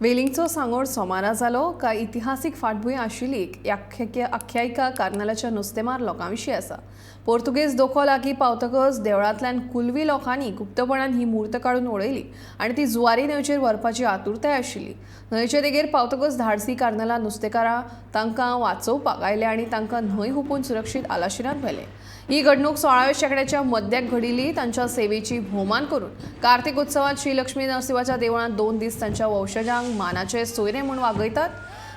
वेलिंगचो सांगोड सोमारा जालो काय इतिहासीक फाटभूंय आशिल्ली एक आख्यायिका कार्नालाच्या नुस्तेमार लोकां विशीं आसा. पोर्तुगेज दोखो लागीं पावतकच देवळांतल्यान कुलवी लोकांनी गुप्तपणान ही मूर्त काडून उडयली आनी ती जुवारी न्हंयचेर व्हरपाची आतुरताय आशिल्ली. न्हंयचे देगेर पावतकच धाडसी कार्नाला नुस्तेकारां तांकां वाचोवपाक आयले आनी तांकां न्हंय हुपून सुरक्षीत आलाशिरांत व्हेले. ही घडणूक 16व्या शेंकड्याच्या मध्याक घडिल्ली. तांच्या सेवेची भोवमान करून कार्तिक उत्सवात श्री लक्ष्मी नरसिंहाच्या देवळांत 2 दीस तांच्या वंशजांक मानाचे सोयरे म्हूण वागयतात.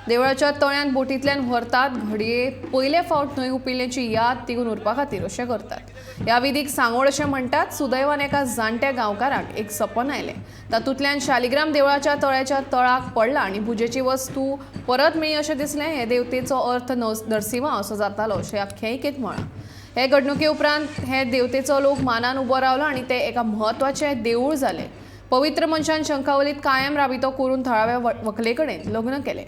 देवळाच्या तळ्यांत बोटींतल्यान व्हरतात. घडये पयले फावट न्हंय हुपिल्ल्याची याद तिगून उरपा खातीर अशें करतात. ह्या विधीक सांगोड अशें म्हणटात. सुदैवान एका जाणट्या गांवकाराक एक सपन आयलें. तातूंतल्यान शालिग्राम देवळाच्या तळ्याच्या तळाक पडला आनी पुजेची वस्तू परत मेळ्ळी अशें दिसलें. हे देवतेचो अर्थ नरसिंहा असो जातालो अशें आख्यायिकेंत म्हळां. हे घडणुके उपरांत हे देवतेचो लोक मानान उबो रावलो आनी ते एका म्हत्वाचें देवूळ जालें. पवित्र मनशान शंखावलीत कायम राबितो करून थळाव्या व्हंकले कडेन लग्न केलें.